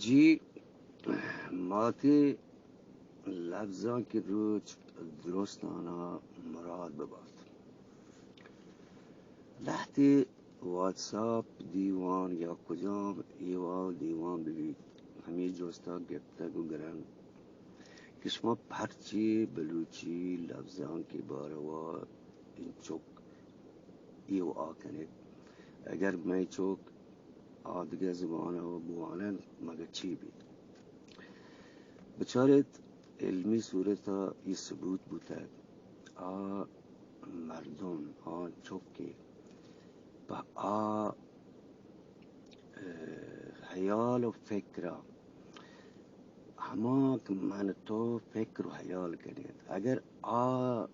جی، ماتی لبزانکی روچ درستانا مراد ببات۔ لہتی واتساپ دیوان یا کجام ایوال دیوان ببیت، ہمے جستا گپتگ و گرن کہ شما پرچی بلوچی لبزانکی باروا انچک ایوال کنیت؟ اگر مئے چک آدگہ زبان ء بوان انت، مگہ چی بیت؟ بچاریت، علمی صورت ء اے ثبوت بوتگ، آ مردم، آ چکے پہ آ، ء، حیال و فکر ء ہما کہ من تو فکر و حیال کنیت، اگر آ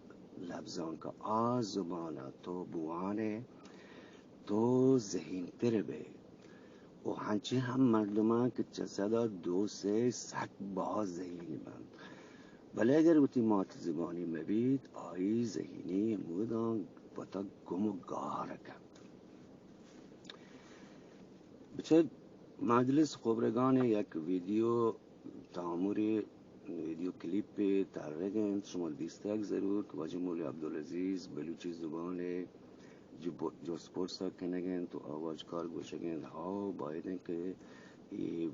لبزانک ء آ زبان ء تو بوان ئے، تو ذہین تر بئے۔ و ہنچیں ہم مردماں کہ چہ سد ء دو سے سک باز ذہینی بنت، بلے اگر وتی مات زبانی مہ بیت، آئی ذہینی ہموداں وتا گم و گار کنت۔ بچہ مجلس خبرگان یک ویدیو تامری ویدیو کلیپے ترگ انت، شما دیستگ ضرور کہ واجہ مولوی عبدالعزیز بلوچی زبان ء جو-، جست پرس ء کنگ انت و آواجکار گوشگ انت، ہاو باید انت کہ اے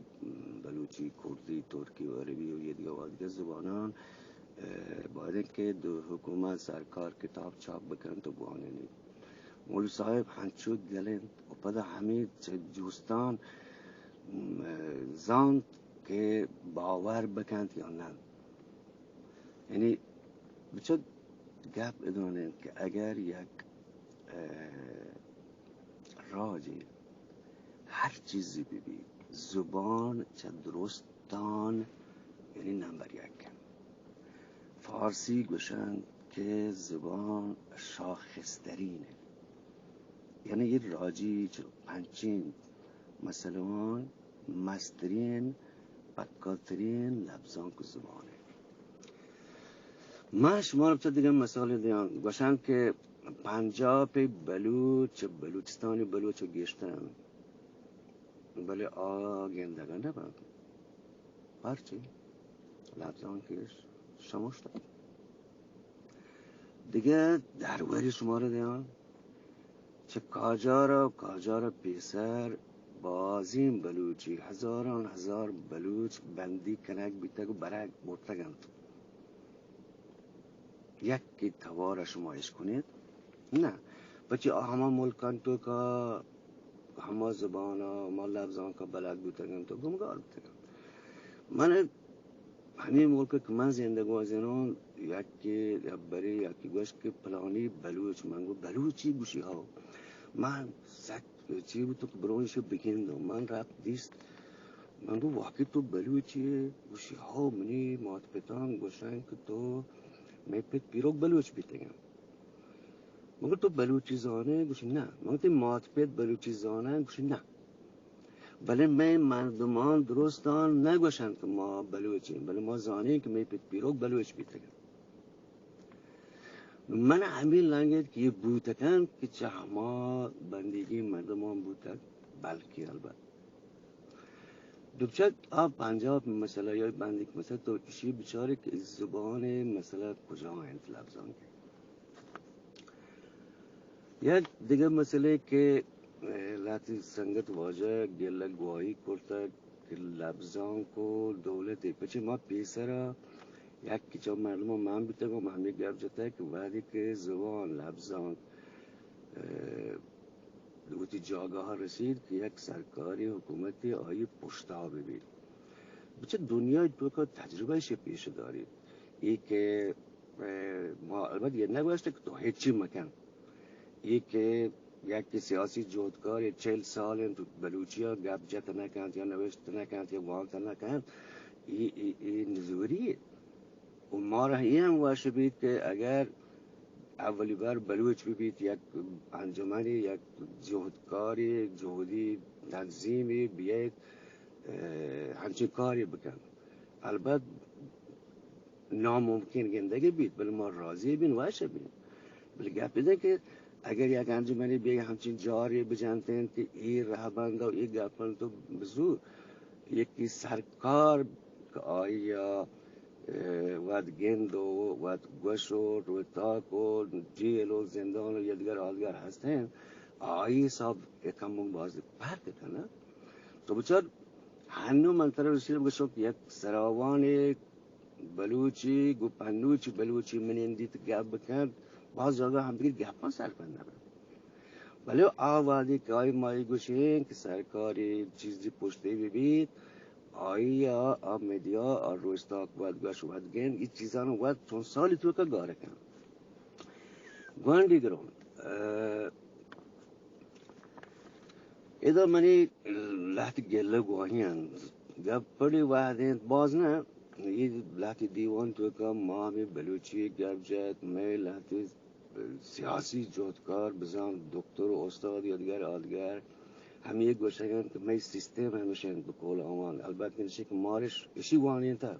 بلوچی، کردی، ترکی و عربی و یہ دیگہ و دیگہ زبانان، ء، باید انت کہ دو حکومت سرکار کتاب چاپ بکنت و بوانینیت۔ مولوی صاحب ہنچو گل انت و پدا ہمے چہ جستان، م، زانت کہ باور بکنت یا نہ۔ یعنی بچہ گپ ادان انت کہ اگر یک، ء، راجے ہر چیزی بہ بیت، زبان چہ درستان یعنی نمبر یک انت۔ فارسی گوشنت کہ زبان شاخص ترین انت، یعنی یہ راجی چہ پنچین مسئلوان مسترین، پکاترین لبزانک زبان انت۔ من شما را چہ دگہ مثال دیان، گوشن کہ پنجاب بلوچ، بلوچستانی بلوچ گیشتر انت، بلے آ گندگا نہ بنت۔ پرچے؟ لبزانکش شمشتہ۔ دگہ دروری شما را دیان، چہ کاجار ء کاجار ء پیسر بازیں بلوچی، ہزاران ہزار بلوچ بندی کنگ بیتگ و برگ برتگ انت۔ یکے توار ء شما اش کنیت؟ نہ۔ پچی آ ہما ملکان توکا ہما زبان ء ہما لبزانک ء بلد بوتگ انت و گمگار بوتگ انت۔ من ہمے ملک کہ من زندگ و زنان، یکے ربرے یکے گوشت کہ پلانی بلوچ، من گو بلوچی؟ گوشی ہاو۔ من سک چی بوتو کہ برو ایشی بگندو۔ من رفت دیست، من گو واقعی تو بلوچی ئے؟ گوشی ہاو، منی مات پتان گوشن کہ تو مئے پت پیروک بلوچ بیتگن۔ من گو تو بلوچی زانے؟ گوشی نہ۔ من گو تئی مات پت بلوچی زانن؟ گوشی نہ۔ بلے مئے مردمان درستان نہ گوشنت کہ ما بلوچیں، بلے ما زانیں کہ مئے پت پیروک بلوچ بیتگ انت۔ من ہمے لنگ ات کہ یہ بوت کنت کہ چہ ہما بندیگی مردمان بوتگ، بلکیں البت۔ دوچک آ پنجاب مسئلہ یا بندیگ مسئلہ تو اشی بچارے کہ زبان مسئلہ کجا انت لبزان کے۔ یک دگہ مسئلے کہ، اے، لہتی سنگت واجہ گلہ گواہی کرتگ کہ لبزانک و دولت، پچے ما پیسرا یک چند مردم من بیتگ و من ہمیں گپ جتگ کہ وہدے کہ زبان لبزانک، اے، وتی جاگاہ رسید کہ یک سرکاری حکومتی آئی پشتا ببیت۔ بچہ دنیا توکا تجربہ شے پیش داریت۔ ای کہ اے، ما البت یہ نگوشت کہ تو ہچی مکن۔ یہ کہ یک سیاسی جہدکار چہل سال انت بلوچی ء گپ جت نہ کنت یا نوشت نہ کنت یا وانت نہ کنت، یہ، یہ، یہ نزوری ہے۔ و مارا یہ ہم وش بیت کہ اگر اولی بار بلوچ ببیت یک انجمنی، یک جہدکاری، جہدی تنظیمی بیایت، اے، ہنچین کاری بکن۔ البت ناممکن گندگی بیت، بلے ما راضی بین، وش بین۔ بلے گپ ادا کہ اگر یک انجمنی بیگ ہمچین جاری بجنتین کہ ای رہبند و ای گپن تو بزور یکی سرکار کہ آئی ءَ، اے، وت گند و وت گوش و روتاک و جیل و زندان و یدگر آدگر ہستیں، آئی حساب یکم باز فرق کنه. تو بچار، ہنو من ترا رسید بگشو کہ یک سراوان بلوچی گو پنوچی بلوچی منندیت گپ بکنت، باز جاگہ ہم دیگر گپاں سرپد نبنت. بلے آ وہدی کہ آئی مائی گوشیں کہ سرکاری چیزی پشتی ببیت، آئی ءَ آ میڈیا، آ روچتاک وت گوش وت گند، ای چیزان وت چون سالی توکا گار کن. گوانڈی گرون، اه، ادا منی لہت گلہ گواہی انت. گپ پڑی وہد انت، باز نہ، ای لہتی دیوان توکا ما ہمیں بلوچی گپ جت، مئے لہتی سیاسی جہدکار، بزاں دکتر و استاد یا دگر آدگر، ہمے گوشگ انت کہ مئے سیستم ہمیش انت بقول آوان. البت انچی کہ مارش اشی وانینتہ.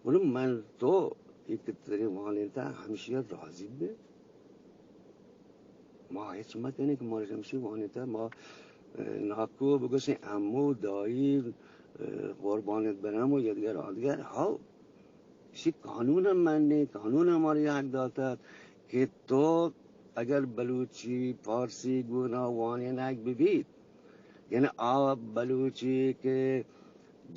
بلے من تو یک ترے وانینتہ ہمشی راضی بے. ما ہچ مکنیں کہ مارش ہمشی وانینتہ. ما، اه، ناکو بگوشیں امو دائی، اه، قربانت برم و یا دگر آدگر. ہاو، اشی قانون ہم منی، قانون ہم مارا حق داتگ کہ تو اگر بلوچی، فارسی گونا وانینگ ببیت، یعنی آ بلوچی کہ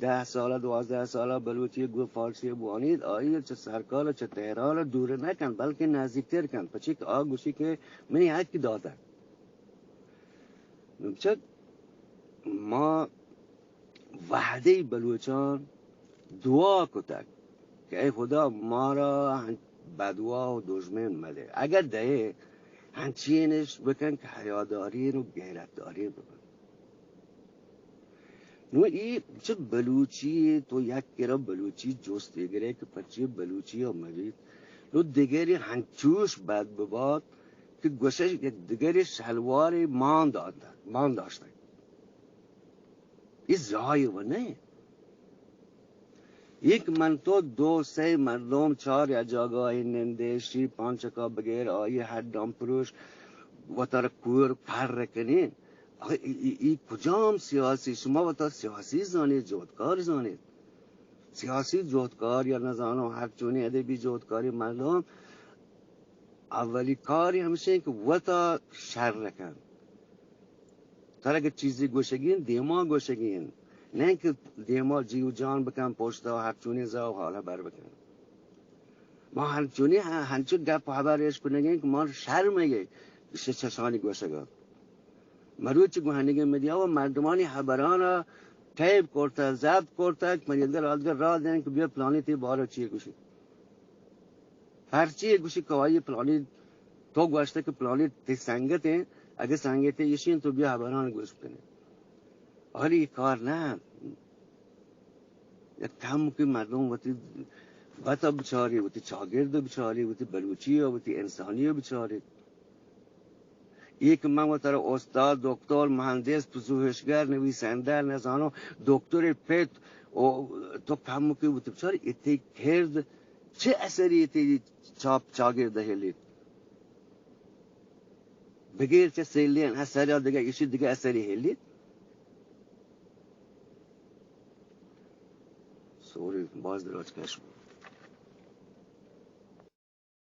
دہ سال، دوازدہ سال بلوچی گو فارسی بوانیت، آئی چہ سرکار چہ تہران دور نہ کن، بلکہ نزدیکتر کن، پچی کہ آ گوشی کہ منی حق داتگ. نوں چہ ما وہدے بلوچان دعا کتگ کہ اے خدا مارا ہن-، بدوا و دژمن مدے. اگر دئے ہنچینش بکن کہ حیادارین و غیرتدارین بکن. نوں ای چہ بلوچی تو یک کرا بلوچی جست ئے گرے کہ پرچے بلوچی ءَ مبیت. نوں دگرے ہنچوش بد ببات کہ گوشش یک دگرے شلوارے مان داتگ، مان داشتگ. ای زای و نہ. یک من تو دو سئے مردم چار یا جاگاہے نندے، شی پانچکا بگیر آئی ہڈاں پروش وتر کور پر کنین. آخر ای، ای، ای کجام سیاسی؟ شما وتا سیاسی زانیت، جہدکار زانیت. سیاسی جہدکار یا نزانو ہر چونی ادبی جہدکاری مردم اولی کاری ہمشیں کہ وتا شر کن. ترا کہ چیزی گوشگین، دیما گوشگین. نہ کہ دیما جی و جان بکن، پشتا ہر چونی زا و حال ہبر بکن. ما ہنچونی ہ-، ہنچو گپ ہبر اش کنگیں کہ ما شرم ئے چہ چشانی گوشگا. مروچی گوہنگیں میڈیا و مردمانی ہبران ٹیپ کرتا، ضبط کرتا، کہ من یدگر آدگر را دیں کہ بیا پلانی تی بارا چی گوشی. پرچی گوشی کہ آئی پلانی تو گوشتے کہ پلانی تی سنگت ہیں، اگہ سنگت ایشی تو بیا ہبران گوش کنے. حالی ای کار نہ. یک کم کہ مردم وتی وتا بچاری، وتی چاگرد بچاری، وتی بلوچی و وتی انسانی بچاری. یک من وترا استاد، دکتر، مہندس، پژوہشگر، نویسندہ، نزانو، دکتر پت، و تو کم کہ وتی بچار، اتی کرد چه اثری اتی چاپ چاگرد ہلیت؟ بگیر چہ سیلین اثر یا دگہ، ایشی دگہ اثری ہلیت؟ سوری، باز دراج کش بو.